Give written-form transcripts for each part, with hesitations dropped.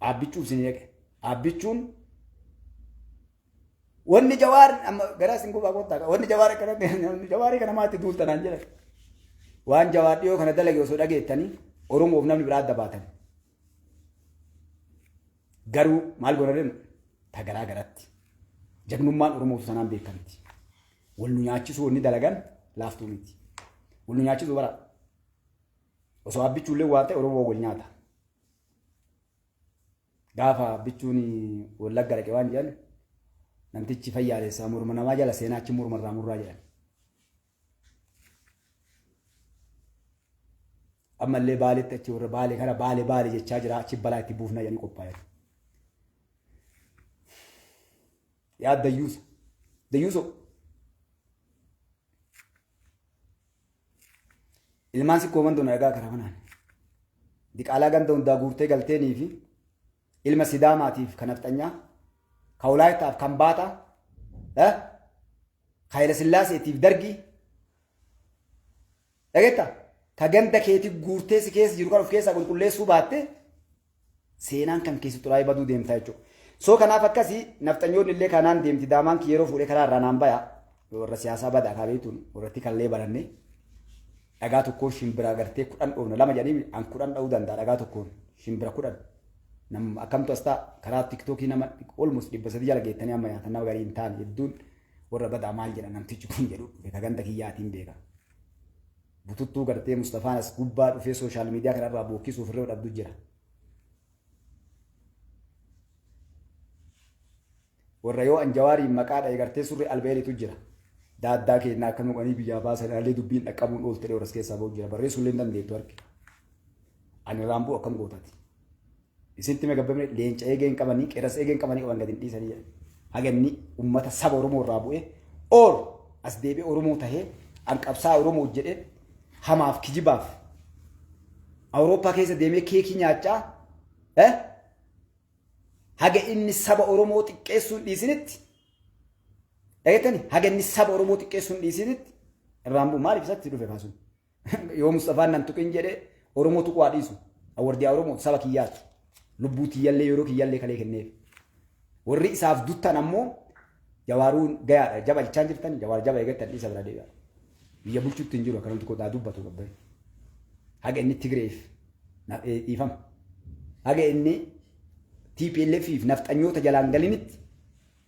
Aabbichuuf isin eege. Aabbichuun wanni Jawaar amma garaa isin gubaa kottaa, wanni Jawaar akkanatti, wanni Jawaarii kana maatti duultanaan jedhan. Waan Jawaar dhiyoo kana dalage osoo dhageettanii Oromoof namni biraa adda baatan. Garuu maal godhan ta garaa garatti. Jagnummaan Oromootu sanaan beekamti. Wal nu nyaachisuu wanni dalagan laaftuu miti. Wal nu nyaachisuu bara. Osoo Abbichuullee waan ta'e Oromoo wal nyaata. Gaafa Abbichuun Wallagga dhaqe waan jedhan, namtichi fayyaalessaa morma namaa jala seenaa achi morma irraa murraa jedhan. Ammallee Baaletti achi warra Baalee kana Baale Baale jechaa jira, achi balaa itti buufna jedhanii qophaa'an. Yaa dayyuusa. Dayyuusoo. Ilmaan sikkoo mandoo na dhagaa karaa kanaan. Diqaalaa ganda hundaa guurtee galteenii fi ilma Sidaamaatiif kan nafxanyaa, ka Walaayitaaf kan Baataa, ka Hayila Sillaaseetiif Dargii. Dhageetta? Ka ganda keetii guurtee si keessa jiru kan of keessaa qulqulleessuu baatte seenaan kan keessi xuraa'ee baduu deemta jechuudha. So kanaaf akkasii nafxanyoonni illee kanaan deemti, daamaan kiyya yeroo fuudhee karaa irraa naan baya, warra siyaasaa badaa kaa beektuun warratti kallee baranne, dhagaa tokkoon shimbira gartee 10 dhoofna lama jedhanii, an 10 dha'uu danda'a, dhagaa tokkoon shimbira 10. Nam akkamtu as ta'a karaa TikTokii nama almost 300 jala geettanii amma nyaatan, nama garii hin taane hedduun warra badaa maal jedha namtichi kun jedhu dhufe ka ganda kiyyaatiin beeka. Bututtuu gartee Mustafaan as gubbaa dhufee social media kanarraa bookkisuuf irra dhabdu jira. Warra yoo an Jawaariin maqaa dha'e gartee surri albeelitu jira. Daaddaa keennaa akka nuqanii biyyaa baasan allee dubbiin dhaqqabuun oolte warras keessaa ba'u jira. Barreessuu illee hin dandeettu harki. Ani raambuu akkam gootati. Isintti mee gabbamne leenca eegee hin qabanii, qeerransa eegee hin qabanii, qaban gadi hin dhiisanii jedhan. Haga inni ummata saba Oromoo irraa bu'ee or as deebi'ee Oromoo tahee an qabsaa Oromoo jedhee hamaaf kijibaaf Awurooppaa keessa deemee keekii nyaachaa, haga inni saba Oromoo xiqqeessuu hin dhiisinitti, dhageettani, haga inni saba Oromoo xiqqeessuu hin dhiisinitti irraan bu'u. Maaliif isatti dhufe kaasuun? Yoo Mustafaan nan tuqin jedhe Oromoo tuquu haa dhiisu. Awardiyaa Oromoo saba kiyyaati. Lubbuu tiyyallee yeroo kiyyallee kalee kenneef. Warri isaaf duttan ammoo Jawaaruun gayaadha. Jaba jechaan jirtan, Jawaar jaba eegattan dhiisa bira deebi'a. Biyya bulchuutti hin jiru akkanumti kotaa dubbatu gabbee. Haga inni Tigreef dhiifama. Haga inni TPLF fi nafxanyoota jalaan galinitti,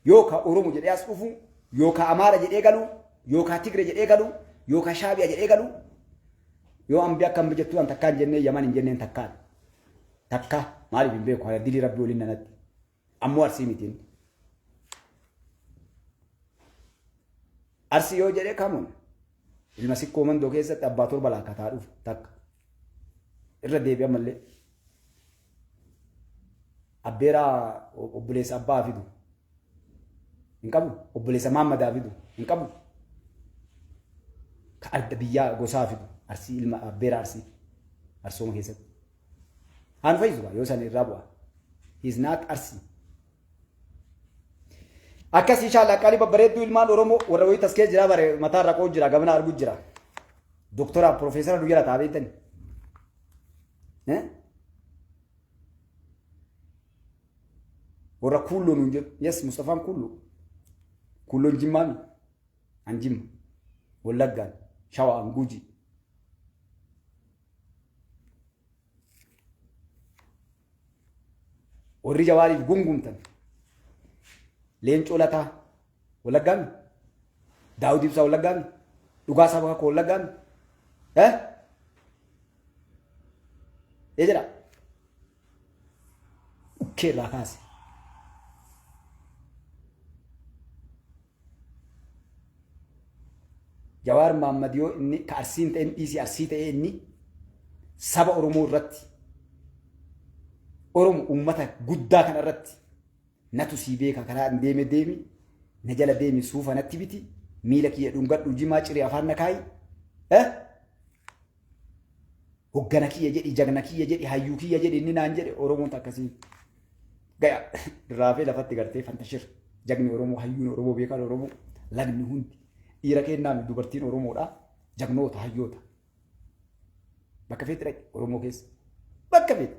yookaan Oromo jedhee as dhufu, yookaan Amaara jedhee galu, yookaan Tigre jedhee galu, yookaan Shaabiya jedhee galu, yoo ambi akka ambi jettu an takkaan jennee Yaman hin jenneen takkaan. Takka maaliif hin beeku, haya dilii Rabbi waliin nanatti. Ammoo Arsii mitiin. Arsii yoo jedhee kamuun ilma Sikkoo Mandoo keessatti abbaa torba laakkataa dhufu takka. Irra deebi'a mallee. Abbeeraa obboleessa abbaa fidu hin qabu. Obboleessa maammadaa fidu hin qabu. Ka arda biyyaa gosaa fidu Arsii ilma abbeeraa Arsii Arsooma keessatti. Haan fayyisu yoo san irraa bu'a. He is not Arsii. Akkas inshallah qaalii babbareedduu ilmaan Oromoo warra wayii taskee jira bare mataa irra qoo jira gamana argu jira. Doktora profeesara nu jala ta'a beektani. Warra kuulloo nuun jedhu. Yes, Mustafaan kuulloo. Kuulloon Jimmaami. An Jimma. Wallaggaan. Shawaan Guji. Warri Jawaariif gungumtan. Leencoo Lataa. Wallaggaami. Daawud Ibsaa Wallaggaami. Dhugaa Saba Kakoo Wallaggaami. Eh? Ee jedha. Dhukkee irraa kaase. Jawaar Mahaammad yoo inni ka Arsiin ta'in dhiisii Arsii ta'ee inni saba Oromoo irratti, Oromo uummata guddaa kana irratti natu sii beeka, karaa an deeme deemi, na jala deemi, suufa natti biti, miila kiyya dhungadhu, jimaa ciree afaan na kaayi. Eh? Hoggana kiyya jedhi, jagna kiyya jedhi, hayyuu kiyya jedhi inni naan jedhe Oromoon akkasii. Gaya raafee lafatti gartee fantashir jagni Oromoo, hayyuun Oromoo, beekaan Oromoo, lagni hundi dhiira kennaa dubartiin Oromoodha, jagnoota hayyoota. Bakka feeti dhaqi Oromoo keessa. Bakka feeti.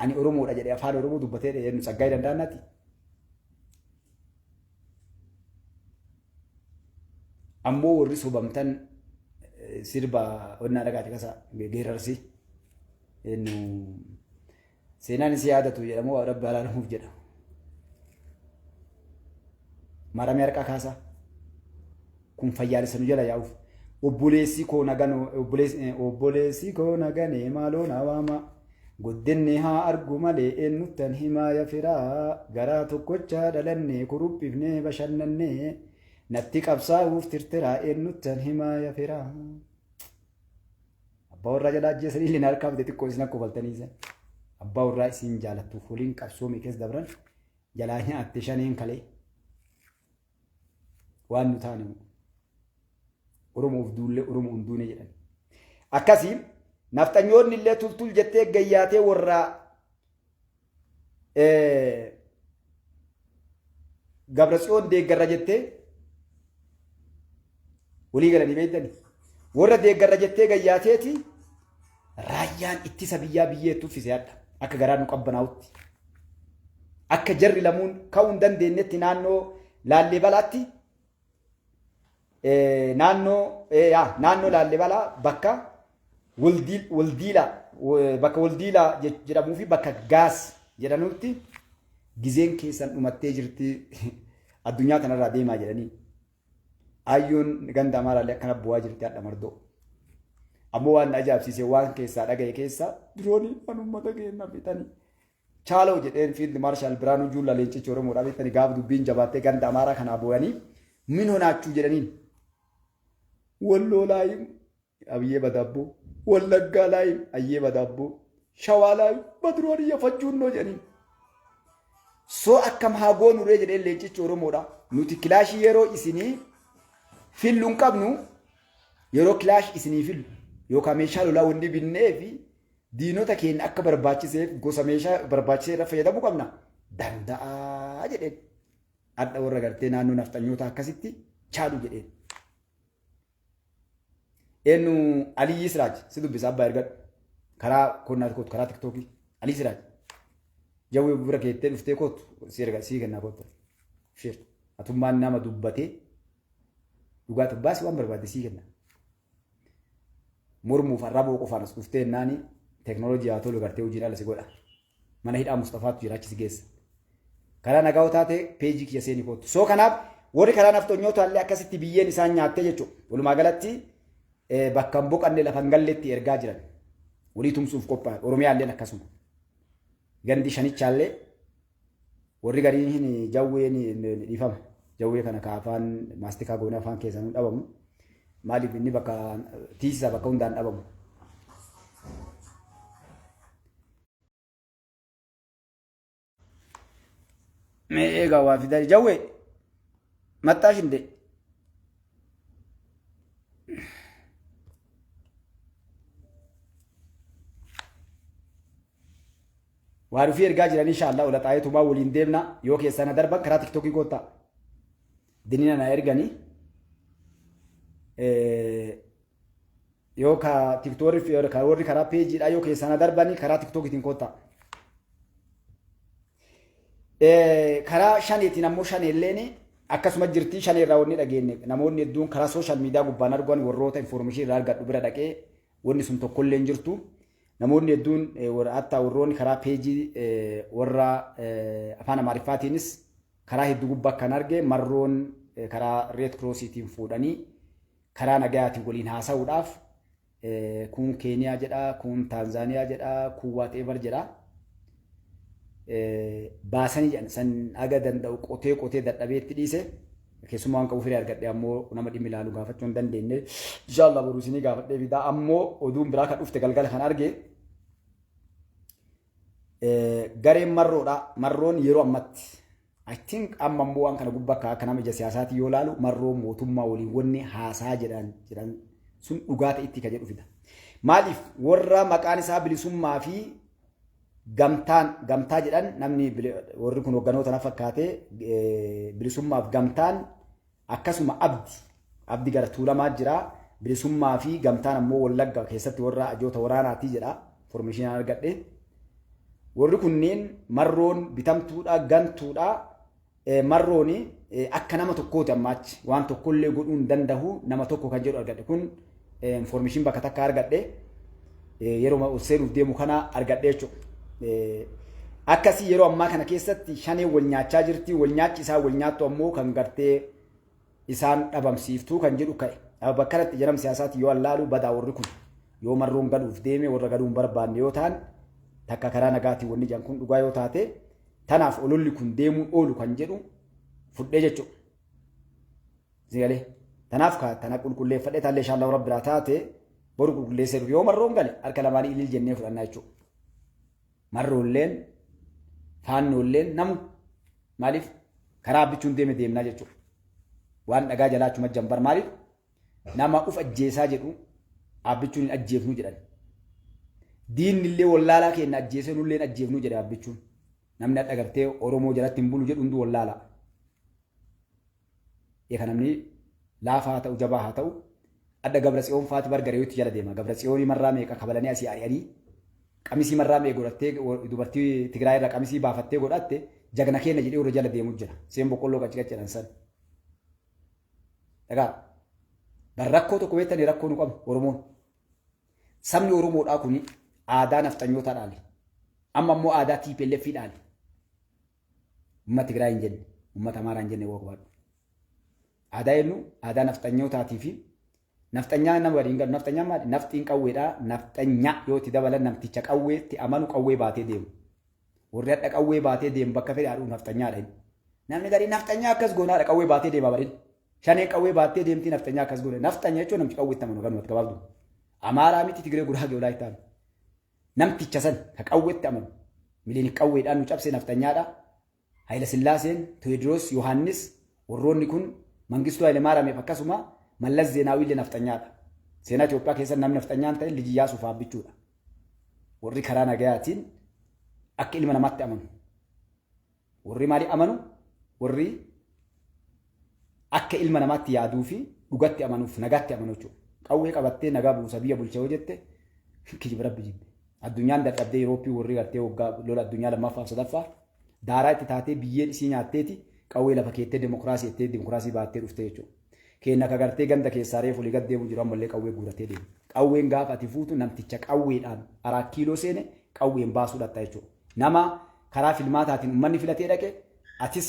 Ani Oromoodha jedhee afaan Oromoo dubbatee eenyu Tsaggaayee Dandaannaati. Ammoo warri sobamtan sirba onnaa dhagaati kasa geerarsi. Eenyu seenaan isii yaadatu jedhamu Rabbi alaalamuuf jedha. Maramee harkaa kaasaa. Kun fayyaalessa nu jala yaa'uuf. Obboleessi koo nagan obboleessi koo naganee maaloo na waama. Guddinni haa argu malee eenyuttan himaa ya firaa. Garaa tokkochaa dhalannee kuruphifnee bashannannee. Natti qabsaa'uuf tirtiraa eenyuttan himaa ya firaa. Abbaa warraa jalaa ajjeesanii illee harkaa fide xiqqoo isin akka kofaltanii isa. Abbaa warraa isin jaalattuuf waliin qabsoomii keessa dabran jalaa nyaatte shaneen kalee. Waan nu taane Oromoof duullee Oromoo hin duune jedhan. Akkasii nafxanyoonni illee tultul jettee gayyaatee warra Gabratsiyoon deeggarra jettee walii galanii beektani. Warra deeggarra jettee gayyaateeti raayyaan ittisa biyyaa biyyeetti uffise hadha akka garaa nu qabbanaa'utti. Akka jarri lamuun ka'uu hin dandeenyetti naannoo Laallibalaatti naannoo naannoo Laallibalaa bakka Waldiilaa bakka Waldiilaa jedhamuu fi bakka Gaas jedhanutti gizeen keessan dhumattee jirti addunyaa kanarraa deemaa jedhanii. Ayyoon ganda Amaaraallee akkana bu'aa jirti hadha mardoo. Ammoo waan na ajaa'ibsiise waan keessaa dhagaye keessaa diroonii kan uummata keenya fixanii. Chaaloo jedheen Fiild Maarshaal Biraanuu Juullaa leencichi Oromoodhaa beektanii gaafa dubbiin jabaattee ganda Amaaraa kanaa booyanii min honaachuu jedhaniin. Walloo laayim abiyyee badaabboo, Wallaggaa laayim ayyee badaabboo, Shawaa laayim badroon iyya fajjuunnoo jedhaniin. Soo akkam haa goonu ree jedheen leencichi Oromoodha. Nuti kilaashii yeroo isinii fillu hin qabnu, yeroo kilaash isinii fillu yookaan meeshaa lolaa wanni binnee fi diinota keenya akka barbaachiseef gosa meeshaa barbaachisee irra fayyadamuu qabna. Danda'a jedheen. Hadha warra gartee naannoo nafxanyoota akkasitti chaalu jedheen. Eenyu Aliyyi Siraaj si dubbisa abbaa ergadhu. Karaa konnaati kootu, karaa tiktookii. Aliyyi Siraaj. Jawwee bira keettee dhuftee kootu si erga sii kennaa kootu. Shir. Atummaan nama dubbatee dhugaa baasi waan barbaadde sii kenna. Mormuuf arraboo qofaan as dhuftee jennaani teeknooloojii haa tolu gartee hojiin ala si godha. Mana hidhaa Mustafaatu jira achi si geessa. Karaa nagaa taate peejii kiyya seeni kootu. Soo kanaaf warri karaa nafxonyoota illee akkasitti biyyeen isaan nyaattee jechuudha. Walumaa galatti bakka hin boqanne lafa hin galletti ergaa jiran. Walii tumsuuf qophaa'an. Oromiyaa illeen akkasuma. Gandi shanichaallee warri gariin hin jawween dhiifama. Jawwee kana ka afaan maastikaa goonee afaan keessaa hin dhabamu. Maaliif inni bakka tiisisaa bakka hundaan dhabamu. Mee eegaa waa fidaa jawwee maxxaa shinde. Waa dhufii ergaa jiran inshaallah ola xaayetumaa waliin deemna yoo keessaa na darban karaa tiktookii koottaa. Dinina na erganii. Yoo ka tiktoorri fi warri karaa peejiidhaa yoo keessaa na darbanii karaa tiktookiitiin koottaa. Karaa shaneetiin ammoo shaneelleen akkasuma jirtii shanee irraa wanni dhageenye namoonni hedduun karaa sooshaal miidiyaa gubbaan argan warroota infoormeeshinii irraa argadhu bira dhaqee wanni sun tokkollee hin jirtu. Namoonni hedduun hatta warroonni karaa peejii warra afaan Amaariffaatiinis karaa hedduu gubbaa kan arge marroon karaa Reed Kiroosiitiin fuudhanii karaa nagayaatiin waliin haasa'uudhaaf kuun Keeniyaa jedha, kuun Taanzaaniyaa jedha, kuun whatever jedha. Baasanii jedhan san haga danda'u qotee qotee dadhabeetti dhiise. Keessumaa waan qabu firii argadhe ammoo nama dhimmi ilaalu gaafachuu hin dandeenye. Inshallah boru isinii gaafadhee fidaa ammoo oduun biraa kan dhufte galgala kan arge gareen marroodha. Marroon yeroo ammatti I think amma immoo waan kana gubbaa akka akka nama ija siyaasaatii yoo ilaalu marroo mootummaa waliin wanni haasaa jedhan jedhan sun dhugaa ta'etti kan jedhu fida. Maaliif warra maqaan isaa bilisummaa fi gamtaan gamtaa jedhan namni warri kun hogganoota na fakkaate bilisummaaf gamtaan akkasuma abdi abdi gara tuulamaa jira bilisummaa fi gamtaan ammoo Wallagga keessatti warra ajoota waraanaatii jedha formeeshinaan argadhe. Warri kunneen marroon bitamtuudha, gantuudha. Marroon akka nama tokkooti ammaachi waan tokkollee godhuu hin danda'u nama tokko kan jedhu argadhe. Kun information bakka takka argadhe, yeroo ol seenuuf deemu kana argadhe jechuudha. Akkasii yeroo ammaa kana keessatti shanee wal nyaachaa jirti. Wal nyaachi isaa wal nyaattu ammoo kan gartee isaan dhabamsiiftuu kan jedhu ka'e. Bakka kanatti jedham siyaasaatti yoo allaalu badaa warri kun yoo marroon galuuf deeme warra galuu hin barbaanne yoo ta'an, takka karaa nagaatiin wanni jedhan kun dhugaa yoo taate, tanaaf ololli kun deemuun oolu kan jedhu fudhee jechuudha. Sigalee tanaaf tana qulqulleeffadhee taallee inshallah rabbi biraa taate boru qulqulleessee dhufu yoo marroon gale harka lamaanii ilil jennee fudhannaa jechuudha. Marroolleen faannoolleen namu maaliif karaa abbichuun deeme deemnaa jechuudha. Waan dhagaa jalaa achuma jambar maaliif nama uf ajjeesaa jedhu abbichuun hin ajjeefnu jedhan. Diinni illee wallaalaa keenya ajjeesee nullee hin ajjeefnu jedhe abbichuun. Namni hadha gartee Oromoo jalatti hin bulu jedhu hunduu wallaalaa. Eeka namni laafaa haa ta'u, jabaa haa ta'u, adda Gabra Tsiyoon faati bar gareeyotti jala deema. Gabra Tsiyoonii marraa meeqa kabalanii asii ari'anii qamisii marraa meeqa godhattee dubartii Tigraay irraa qamisii baafattee godhatte jagna keenya jedhee warra jala deemu jira. Seen boqqolloo qaci qaci jedhan san. Dhagaa bar rakkoo tokko beektanii rakkoo nu qabnu Oromoon. Sabni Oromoodhaa kuni aadaa nafxanyootaa dhaale. Amma immoo aadaa TPLF dhaale. Uummata Tigraay hin jenne, uummata Amaaraa hin jenne, waa qabaadhu. Aadaa jennu aadaa nafxanyootaatii fi nafxanyaa nama waliin galu. Nafxanyaan maali? Nafxiin qawweedhaa. Nafxanyaa yoo itti dabalan namticha qawweetti amanu qawwee baatee deemu. Warri hadha qawwee baatee deemu bakka fedhe haadhuuf nafxanyaadha inni. Namni garii nafxanyaa akkas goonaadha qawwee baatee deema barin. Shaneen qawwee baattee deemtii nafxanyaa akkas goone. Nafxanya jechuun namticha qawweetti amanu kanumatti gabaabdu. Amaaraa miti, Tigree, Guraagee, Walaayittaa. Namticha san ka qawweetti amanu. Milinik qawweedhaan nu cabse nafxanyaadha. Hayila Sillaaseen, Tewoodiroos, Yohaannis warroonni kun Mangistuu Hayilemaariyaamiif akkasuma Mallas Zeenaawii illee nafxanyaadha. Seenaa Itoophiyaa keessa namni nafxanyaan ta'e Liji Iyyaasuu fa'aa bichuudha. Warri karaa nagayaatiin akka ilma namaatti amanu. Warri maali amanu? Warri akka ilma namaatti yaaduu fi dhugatti amanuuf nagaatti amanu jechuudha. Qawwee qabattee nagaa buusa biyya bulcha yoo jette kijiba rabbi jibbe. Addunyaan dadhabdee Yurooppii warri gartee waggaa lola addunyaa lammaffaaf sadaffaa daaraa itti taatee biyyeen isii nyaatteeti qawwee lafa keettee demokiraasii jettee demokiraasii baattee dhuftee jechuudha. Keenna ka gartee ganda keessaa reefu olii gad deemu jiru ammallee qawwee guuratee deema. Qawween gaafa ati fuutu namticha qawweedhaan araa kiiloo seene qawween baasuu dhatta jechuudha. Nama karaa filmaataatiin uummanni filatee dhaqe atis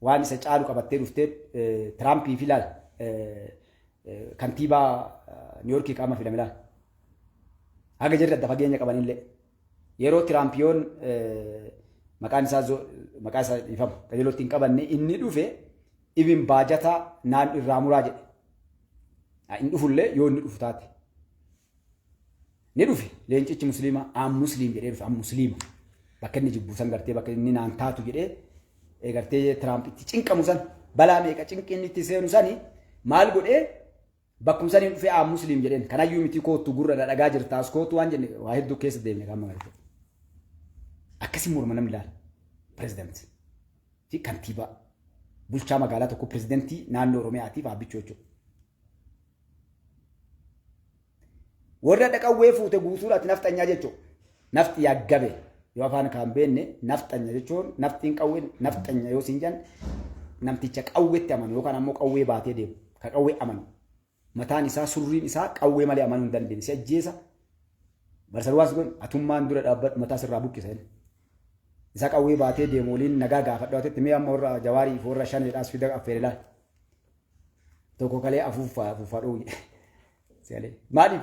waan isa caalu qabattee dhuftee Tiraampii fi laal kantiibaa Niiyorkii qaama filame laal. Haga jirri adda fageenya qabanillee. Yeroo Tiraampiyoon maqaan isaa maqaa isaa dhiifama qajeelootti hin qabanne inni dhufe ibin baajata naan irraa muraa jedhe. Hin dhufullee yoo inni dhufu taate. Ni dhufe leencichi musliima aan musliim jedhee dhufe, aan musliima. Bakka inni jibbu san gartee bakka inni naan taatu jedhee gartee Tiraamp itti cinqamu san balaa meeqa cinqi inni itti seenu sani maal godhee bakkum saniin dhufee aan musliim jedheen. Kanayyuu miti koottu gurra dhadhagaa jirta as koottu waan jenne waa hedduu keessa deemne kan magartee. Akkasii morma namni laala. Pirezidaanti fi kantiibaa bulchaa magaalaa tokko pirezidaantii naannoo Oromiyaatiif dhaabbichuu jechuudha. Warra dhaqawwee fuute guutuudhaatti nafxanyaa jechuudha. Nafxi yaggabe yoo afaan kaan beenne nafxanya jechuun nafxiin qawwee nafxanya yoo siin jedhan namticha qawweetti amanu yookaan ammoo qawwee baatee deemu ka qawwee amanu. Mataan isaa surriin isaa qawwee malee amanuu hin dandeenye. Si ajjeesa. Barsalwaas kun atummaan dura dhaabbadhu mataa sirraa buqqisa inni. Isa qawwee baatee deemu waliin nagaa gaafadhu atitti mee amma warra jawaarii fi warra shaneedhaas fida affeere laal. Tokko kalee afuuffaa afuuffaa dhoowu jedhe. Maaliif?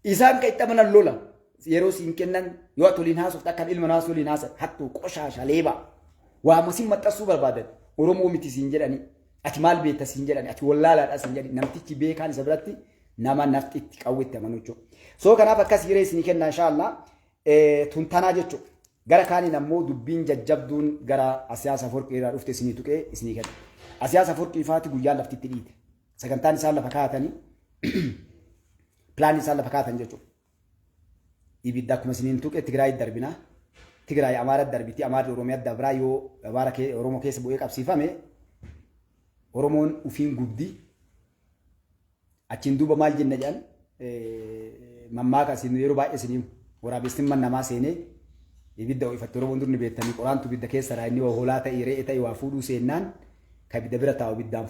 Isaan kan itti amanan lola yeroo siin kennan yoo ati waliin haasofte akka ilma namaa waliin haasa hattuu qoshaasha leebaa waama sin maxxansuu barbaadan Oromoo miti siin jedhanii ati maal beekta siin jedhanii ati wallaalaadha siin jedhanii namtichi beekaan isa biratti nama nafxitti qawwetti amanu jechuudha. So kanaaf akkas hiree isinii kenna inshaallah tuntanaa jechuudha. Gara kaaniin ammoo dubbiin jajjabduun gara Asiyaas Aforqii irraa dhufte isinii tuqee isinii kenna. Asiyaas Aforqii faati guyyaan laftitti dhiite. Sagantaan isaan lafa kaa'atanii pilaanii isaan lafa kaa'atan jechuudha. Ibidda akkuma isiniin tuqe Tigraay darbina. Tigraay Amaara darbiti. Amaarri Oromiyaa dabraa yoo Amaara Oromoo keessa bu'ee qabsiifame Oromoon ufiin gubdi. Achiin duuba maal jenna jedhan mammaaka isin yeroo baay'ee isin himu. Waraabessi namaa seenee ibidda ho'ifatti. Oromoon dur ni beektanii, qoraantu ibidda keessa raa, inni hoolaa ta'e, re'ee ta'e, waa fuudhuu seennaan ka ibidda bira taa'u ibiddaan.